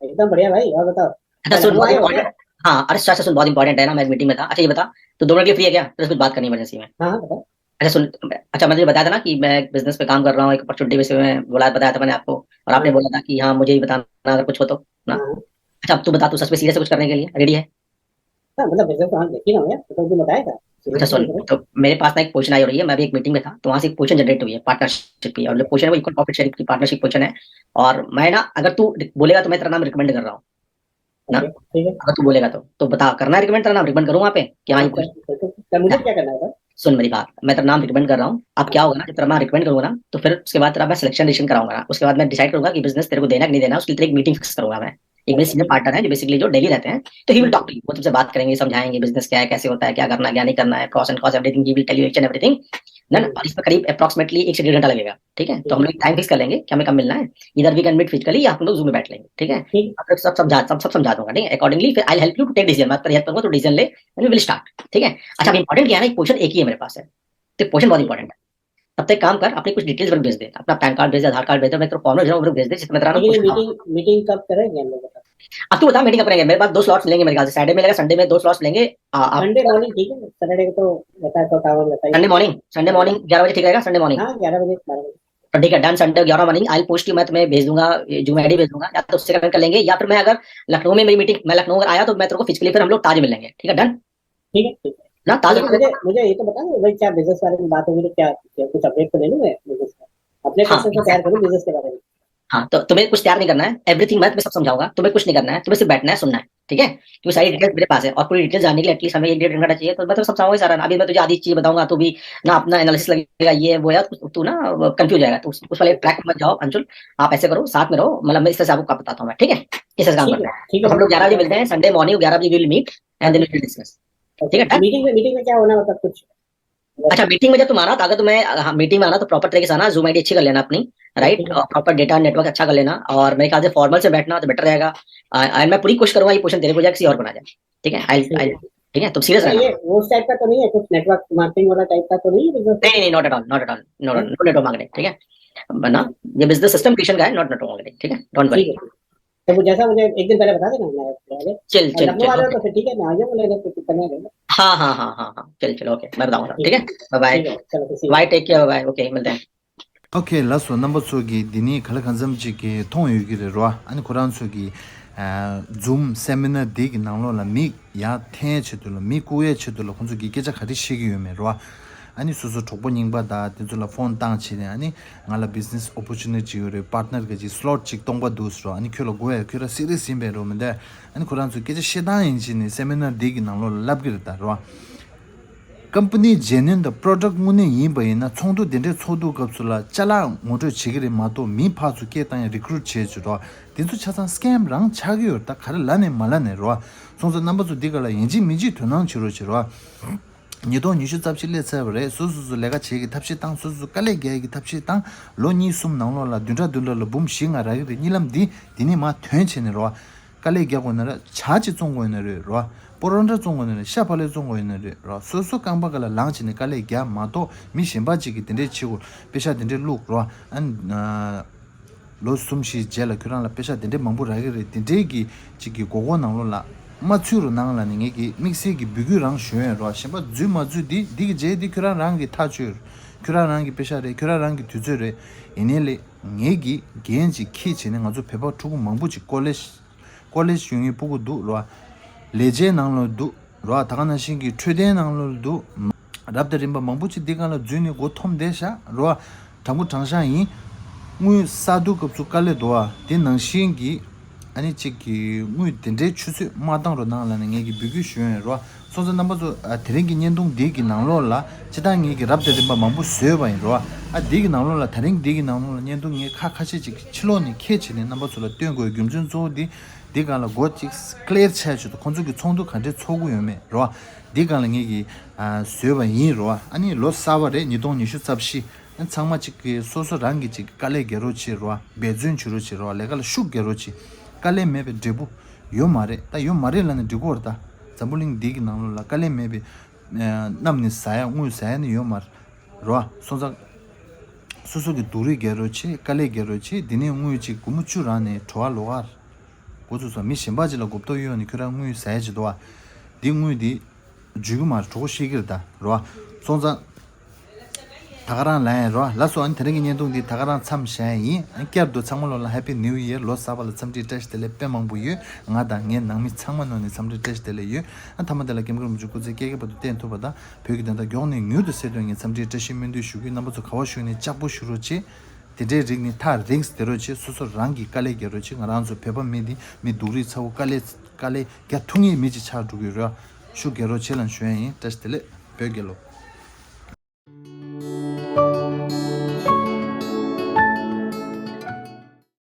एकदम बढ़िया भाई, और बताओ? अच्छा सुन, बहुत इंपॉर्टेंट। हाँ, अरे अच्छा सुन, बहुत इंपॉर्टेंट है ना, मैं मीटिंग में था। अच्छा ये बता, तू दो मिनट के लिए फ्री है क्या? तेरे से कुछ बात करनी इमरजेंसी में। हाँ हाँ, बताओ। अच्छा सुन, अच्छा, मैंने जो बताया था ना कि मैं एक बिजनेस पे काम कर रहा हूँ, एक अपॉर्चुनिटी बेसिस पे मैं बोला, बताया था मैंने आपको, और आपने बोला था कि हाँ, मुझे भी बताना अगर कुछ हो तो ना। हाँ। अच्छा, अब तू बता, तू सच में सीरियस है कुछ करने के लिए, रेडी है? हाँ, मतलब बिजनेस तो हाँ, देख ही रहा हूँ यार, तो तुम बताया था। अच्छा सुन, तो मेरे पास ना एक पोजीशन आई हो रही है, मैं अभी एक मीटिंग में था, तो वहां से एक पोजीशन जनरेट हुई है पार्टनरशिप की, और जो पोजीशन है वो इक्वल प्रॉफिट शेयरिंग की पार्टनरशिप पोजीशन है। और मैं ना, अगर तू बोलेगा तो मैं तेरा नाम रिकमेंड कर रहा हूँ ना। ठीक है। अगर तू बोलेगा तो तो बता, करना है रिकमेंड, तेरा नाम रिकमेंड करूँ वहाँ पे कि हाँ, ये पोजीशन। तो मुझे क्या करना है? सुन मेरी बात, मैं तेरा नाम रिकमेंड कर रहा हूँ। अब क्या होगा ना, जब तेरा नाम रिकमेंड करूंगा ना, तो फिर उसके बाद तेरा मैं सिलेक्शन डिसीजन कराऊंगा ना, उसके बाद मैं डिसाइड करूंगा कि बिजनेस तेरे को देना कि नहीं देना, उसके लिए तेरे एक मीटिंग फिक्स करूंगा मैं। एक मेरे सीनियर पार्टनर है जो बेसिकली जो दिल्ली रहते हैं, तो he will talk to you. वो तुमसे बात करेंगे, समझाएंगे बिजनेस क्या है, कैसे होता है, क्या करना है, क्या नहीं करना है, pros and cons, everything he will tell you each and everything. Then, और इस पर करीब अप्रोक्सीमेटली एक से डेढ़ घंटा लगेगा, ठीक है? तो हम लोग टाइम फिक्स कर लेंगे कि हमें कब मिलना है। इधर वी कैन मीट फिजिकली या हम लोग जूम में बैठ लेंगे, ठीक है? सब सब समझा, सब सब समझा दूंगा, ठीक है? अकॉर्डिंगली फिर I help you to take decision, मैं तेरी हेल्प करूंगा, तो डिसीजन ले, वी विल स्टार्ट, ठीक है? अच्छा, अभी इंपॉर्टेंट क्या है ना, एक पोजीशन एक ही है मेरे पास है, तो पोजीशन बहुत इंपॉर्टेंट है। तब तक काम कर, अपनी कुछ डिटेल्स पर भेज दे, अपना पैन कार्ड भेज दे, आधार कार्ड भेज दे, मैं तेरे फॉर्मल भेज रहा हूँ, भेज दे, जिसमें तेरा नाम। मीटिंग मीटिंग कब करेंगे हम लोग, बता। अब तू बता, मीटिंग कब करेंगे? मेरे पास दो स्लॉट्स मिलेंगे मेरे ख्याल से, सैटरडे मिलेगा, संडे में दो स्लॉट्स मिलेंगे। संडे मॉर्निंग ठीक है, सैटरडे को तो रहता है, तो काम रहता है। संडे मॉर्निंग, संडे मॉर्निंग ग्यारह बजे ठीक रहेगा? Sunday morning. हाँ, ग्यारह बजे, बारह बजे। तो ठीक है, डन, संडे ग्यारह मॉर्निंग आई पोस्ट यू, मैं तुम्हें भेज दूंगा, जूम आईडी भेज दूंगा, या तो उससे कनेक्ट कर लेंगे, या फिर मैं अगर लखनऊ में मेरी मीटिंग, मैं लखनऊ अगर आया तो मैं तेरे को फिजिकली फिर हम लोग ताज मिल लेंगे, ठीक है? डन। ठीक है, ठीक है। ना ताज। मुझे मुझे ये तो बता दो भाई, क्या बिजनेस बारे में बात होगी तो क्या, क्या कुछ अपडेट तो ले लूँ मैं बिजनेस का? अपने हाँ। क्वेश्चन को तैयार करूँ बिजनेस के बारे में। हाँ, तो तुम्हें कुछ तैयार नहीं करना है, एवरीथिंग मैं तुम्हें सब समझाऊंगा, तुम्हें कुछ नहीं करना है, तुम्हें सिर्फ बैठना है, सुनना है, ठीक है? क्योंकि सारी डिटेल्स मेरे पास है, और पूरी डिटेल्स जानने के लिए एटलीस्ट हमें एक डेढ़ घंटा चाहिए, तो मैं तुम्हें समझाऊंगा ही सारा। अभी मैं तुझे आधी चीज बताऊंगा, तू भी ना अपना एनालिसिस लगेगा, ये वो यार, तू, तू ना कंफ्यूज जाएगा, तू उस वाले ट्रैक में मत जाओ अंशुल। आप ऐसे करो, साथ में रहो, मतलब मैं इस तरह से आपको बताता हूँ मैं, ठीक है? इस तरह से काम करते हैं, ठीक है। हम लोग ग्यारह बजे मिलते हैं, संडे मॉर्निंग ग्यारह बजे we will meet and then we will discuss. ठीक है, मीटिंग में, मीटिंग में क्या होना, मतलब कुछ? अच्छा, मीटिंग में जब तुम आना तो, अगर तुम्हें, हाँ, मीटिंग में आना तो प्रॉपर तरीके से आना, जूम आईडी अच्छी कर लेना अपनी, राइट? ठीक है। और प्रॉपर डेटा नेटवर्क अच्छा कर लेना, और मेरे ख्याल से फॉर्मल से बैठना तो बेटर रहेगा। एंड मैं पूरी कोशिश करूंगा ये पोजीशन तेरे को जाए, किसी और को ना जाए, ठीक है? आई ठीक है। ठीक है, तुम सीरियस रहना। ये उस टाइप का तो नहीं है, कुछ नेटवर्क मार्केटिंग वाला टाइप का तो नहीं है बिजनेस? नहीं नहीं, not at all, not at all, not, no network marketing, ठीक है? ना, ये बिजनेस सिस्टम क्रिएशन का है, नॉट नेटवर्क मार्केटिंग, ठीक है? Don't worry. तो वो जैसा मुझे एक दिन पहले बता देना, मैं चल चल चल, तो फिर ठीक है, मैं आ जाऊंगा, लेकिन फिर करना है। हाँ हाँ हाँ हाँ हाँ, चल चल, ओके, मैं बताऊंगा, ठीक है? Bye bye. ठीक है, चलो, bye, take care, bye, okay, मिलते हैं। ཨོ་ཁེ། ལགས་སོ། རྣམ་པ་ཚོ་གིས་འདི་ནས་ག་ལེར་གང་འཚམ་ཅིག་གིས་མཐོང་ཡོད་ཀྱི་རེད་རོ། ཨ་ནི་ཁོ་རང་ཚོ་གིས་ཛུམ་སེ་མི་ནར་འདི་གི་ནང་ལོགས་ལ་མི་ཡར་འཐེན་ཡའི་ཆེད་དུ་ལ། མི་བཀུག་ཡའི་ཆེད་དུ་ལ་ཁོང་ཚོ་གིས་སྐད་ཆ་ག་རེ་བཤད་ཀྱི་ཡོད་མེད་རོ། ཨ་ནི་སོ་སོ་གྲོགས་པོ་རྙིང་པ་དང་དེ་ཚོ་ལ་ཕོན་བཏང་བྱས་ནས། ཨ་ནི་ང་ལ་བི་ཛི་ནེ་སི་ཨོ་པོར་ཅུ་ནི་ཊི་ཅིག་ཡོད་རེད། པར་ཊི་ནར་གི་ཅིག་སི་ལོཊ་ཅིག་སྟོང་པ་འདུག་ཟེར་རོ། ཨ་ནི་ཁྱོད་ལ་དགོས་ཡ། ཁྱོད་རང་སི་རི་ཡས་ཡིན་པས་རོ། མི་འདུག་ཨ་ནི་ཁོ་རང་ཚོས་སྐད་ཆ་བཤད་སྟངས་ཡིན་བྱས་ནས་སེ་མི་ནར་འདི་གི་ནང་ལོགས་ལ་ལབ་ཀྱི་རེད་ད་རོ། ཀམ་པ་ནི་ཇེ་ནུ་ཨིན་དང་པོ་རོ་ཌག་དངོས་གནས་ཡིན་པ་ཡིན་ན། ཚོགས་འདུ་དེ་འདྲའི་ཚོགས་འདུ་སྐབས་སུ་ལ་ཅ་ལག་ངོ་སྤྲོད་བྱེད་ཀྱི་རེད་མ་གཏོགས། མི་ཕར་ཚུར་སྐད་བཏང་ཡ་རི་ཀུ་རུཊ་བྱེད་ཅིག་རོ། དེ་ཚོ་ཆ་ཚང་སི་ཀེམ་རང་ཆགས་ཀྱི་ཡོད་རེད་ད། ག་རེ་ལབ་ནས་མ་ལབ་ནས་རོ། སོང་ཙང་རྣམ་པ་ཚོ་འདི་ག་ལ་ཡིན་གཅིག་མིན་གཅིག་དོ་སྣང་བྱེད་རོགས་བྱེད་རོ། ཉིས་སྟོང་ཉི་ཤུ་རྩ་བཞི་སླེབས་ཚར་བ་རེད། སོ་སོ་སོ་ལས་ཀ་བྱེད་ཀྱི་ཐབས་ཤེས་བཏང་། སོ་སོ་སོ་དཀའ་ལས་རྒྱག་གི་ཐབས་ཤེས་བཏང་། ལོ་གཉིས་གསུམ་ནང་ལོགས་ལ་བདུན་ཕྲག་བདུན་ཕྲག་ལ་འབུམ་བཞི་ལྔ་རག་གི་རེད། གཉིད་ལམ་འདི་འདི་ནས་མར་ཐོན་བྱས་ནས་རོ། དཀའ་ལས་རྒྱག་དགོས་ན་ར། ཇ་ཅིག་བཙོང་དགོས་ན་རེད་རོ། པོ་རོ་ཊ་བཙོང་དགོས་ན་རེད། ཤ་བག་ལེབ་བཙོང་དགོས་ན་རེད་རོ། སོ་སོ་རྐང་པ་ག་ལ་ལངས་བྱས་ནས་དཀའ་ལས་རྒྱག་མ་གཏོགས། མི་གཞན་པ་ཅིག་གིས་དེ་འདྲས་བྱེད་དགོས། པེ་ཤ་དེ་འདྲས་བླུགས་རོ། ཨ་ནི་ལོ་གསུམ་བཞིའི་རྗེས་ལ་ཁྱོད་རང་ལ་པེ་ཤ་དེ་འདྲས་མང་པོ་རག་གི་རེད། དེ་འདྲས་ཀྱི་ཅིག་གི་མགོ་སྐོར་ནང་ལོགས་ལ་མ་ཚུད་རོགས་གནང་ལབ་ནས་ངེད་ཀྱིས་དམིགས་བསལ་གྱི་འབོད་སྐུལ་རང་ཞུ་ཡོད་རོ། གཞན་པ་འཛུལ་མ་འཛུལ་འདི་འདི་གི་རྗེས་འདི་ཁྱོད་རང་རང་གི་ཐག་གཅོད། ཁྱོད་རང་རང་གི་པེ་ཤ་རེད། ཁྱོད་རང་རང་གི་དུས་ཚོད་རེད། ཡིན་ནའི་ལས་ངེད་ཀྱིས་འགན་ཅིག་འཁྱེར་བྱས་ནས། ང་ཚོ་བོད་པ་ཕྲུ་གུ་མང་པོ་ཅིག་ཀོ་ལེཇ་ཀོ་ལེཇ་ཡོང་མཁན་ཕྲུ་གུ་འདུག་རོ། ལས་བྱེད་ནང་ལོགས་འདུག་རོ། ད་ག་ནང་བཞིན་གྱི་འཕྲོད་བསྟེན་ནང་ལོགས་འདུག་རབ་དང་རིམ་པ་མང་པོ་ཅིག་འདི་སྒང་ལ་འཛུལ་ནས་མགོ་འཐོམས་བསྡད་ཤག་རོ། དྲང་པོ་དྲང་བཞག་ཡིན། དངུལ་བསགས་དུས་སྐབས་སུ་དཀའ་ལས་འདུག་ཨ། དེ་ནང་བཞིན་གྱི་ཨ་ནི་གཅིག་གི་དངུལ་དེ་འདྲའི་ཆུ་ཚོད་མ་བཏང་རོགས་གནང་ལབ་ནས་ངེད་ཀྱིས་འབོད་སྐུལ་ཞུ་ཡོད་རོ། སོང་ཙང་རྣམ་པ་ཚོ། ཨ། དེ་རིང་གི་བརྙན་ཐུང་འདི་གི་ནང་ལོགས་ལ་སྤྱིར་བཏང་ངེད་ཀྱིས་རབ་དང་རིམ་པ་མང་པོ་བཟོས་པ་ཡིན་རོ། ཨ། འདི་གི་ནང་ལོགས་ལ། དེ་རིང་འདི་གི་ནང་ལོགས་ལ་བརྙན་ཐུང་ངས་ཁ་ཁ་ཤས་ཅིག་ཕྱི་ལོགས་ནས་འཁྱེར་བྱས་ནས་རྣམ་པ་ཚོ་ལ་སྟོན་དགོས་རྒྱུ་མཚན་གཙོ་བོ་འདི། འདི་སྒང་ལ་མགོ་ཅིག་ཀླེར་ཆགས་ཆེད་དུ། ཁོང་ཚོ་གི་ཚོགས་འདུ་ག་འདྲས་ཚོགས་ཀྱི་ཡོད་མེད་རོ། འདི་སྒང་ལ་ངེད་ཀྱིས། ཨ། བཟོས་པ་ཡིན་རོ། ཨ་ནི་ལོ་གསར་པ་རེད། ཉིས་སྟོང་ཉི་ཤུ་རྩ་བཞི། ཨ། ཚང་མ་ཅིག་གིས་སོ་སོ་རང་གིས་ཅིག་དཀའ་ལས་རྒྱག་རོགས་བྱེད་རོ། འབད་བརྩོན་བྱེད་རོགས་བྱེད་རོ། ལས་ཀ་ལ་ཤུགས་རྒྱག་རོགས་བྱེད། དཀའ་ལས་མེད་པའི་འབྲས་བུ་ཡོད་མ་རེད། ད་ཡོད་མ་རེད་ལབ་ནས་འགྲིག་གི་རེད་ད། འཛམ་བུ་གླིང་འདི་གི་ནང་ལོགས་ལ་དཀའ་ལས་མེད་པའི། ཨ། གནམ་ནས་ཟ་ཡ་དངུལ་ཟ་ཡ་ནི་ཡོད་མ་རེད་རོ། སོང་ཙང་སོ་སོ་གིས་སྡུག་རུས་རྒྱག་རོགས་བྱེད། དཀའ་ལས་རྒྱག་རོགས་བྱེད། འདི་ནས་དངུལ་ཅིག་སྒོར་མོ་བཅུ་རག་ནས་བྲོ་བ་ལོག་ག་རེད། འགོ་ཚུགས་སོང་། མི་གཞན་པ་ཅིག་ལ་མགོ་ཐོག་གཡོགས་ནས་ཁྱོད་རང་དངུལ་ཟ་ཡ་ཅིག་འདུག་ཨ། འདི་དངུལ་འདི་འཇུས་གི་མ་རེད། གྲོགས་པོ་ཤེས་ཀྱི་རེད་ད་རོ། སོང་ཙང་། ད་ག་རང་ལ་ཡིན་རོ། ལགས་སོ། ཨ་ནི་དེ་རིང་གི་བརྙན་ཐུང་འདི་ད་ག་རང་མཚམས་བཞག་ཡིན། ཨ་བསྐྱར་དུ་ཚང་མ་ལོ་ལ་Happy New Year། ལོ་གསར་པ་ལ་འཚམས་འདྲི་བཀྲ་ཤིས་བདེ་ལེགས་དཔེ་མང་པོ་ཡོད། ང་དང་ངའི་ནང་མི་ཚང་མ་ནང་ནས་འཚམས་འདྲི་བཀྲ་ཤིས་བདེ་ལེགས་ཡོད། ཨ་མཐའ་མ་དེ་ལ་ཀེམ་ཀ་རིན་པོ་ཆེ་སྐུ་ཚེ་བསྐལ་བརྒྱའི་བར་དུ་བརྟན་ཐུབ་པ་དང་བོད་ཀྱི་བདེན་མཐའ་མགྱོགས་ནས་མྱུར་དུ་གསལ་ཐུབ་ངས་འཚམས་འདྲིའི་བཀྲ་ཤིས་སྨོན་འདུན་ཞུ་གི། རྣམ་པ་ཚོ་ག་བ་བཞུགས་ནས་ལྕགས་པོ་བཞུགས་རོགས་བྱེད། དེ་འདྲའི་རིགས་ནི་ཐག་རིང་བསྡད་རོགས་བྱེད། སོ་སོ་རང་གི་དཀའ་ལས་རྒྱག་རོགས་བྱེད། ང་རང་ཚོ་བོད་པ་མི་འདི་མི་སྡུག་རུས་ཚ་བོ། དཀའ་ལས་དཀའ་ལས་རྒྱག་ཐུབ་ངེས་མི་ཅིག་ཆགས་འགྲོ་གི་ཡོད་རེད། ཤུགས་རྒྱག་རོགས་བྱེད་ལབ་ཞུ་ཡ་ཡིན། བཀྲ་ཤིས་བདེ་ལེགས། བོད་རྒྱལ་ལོ།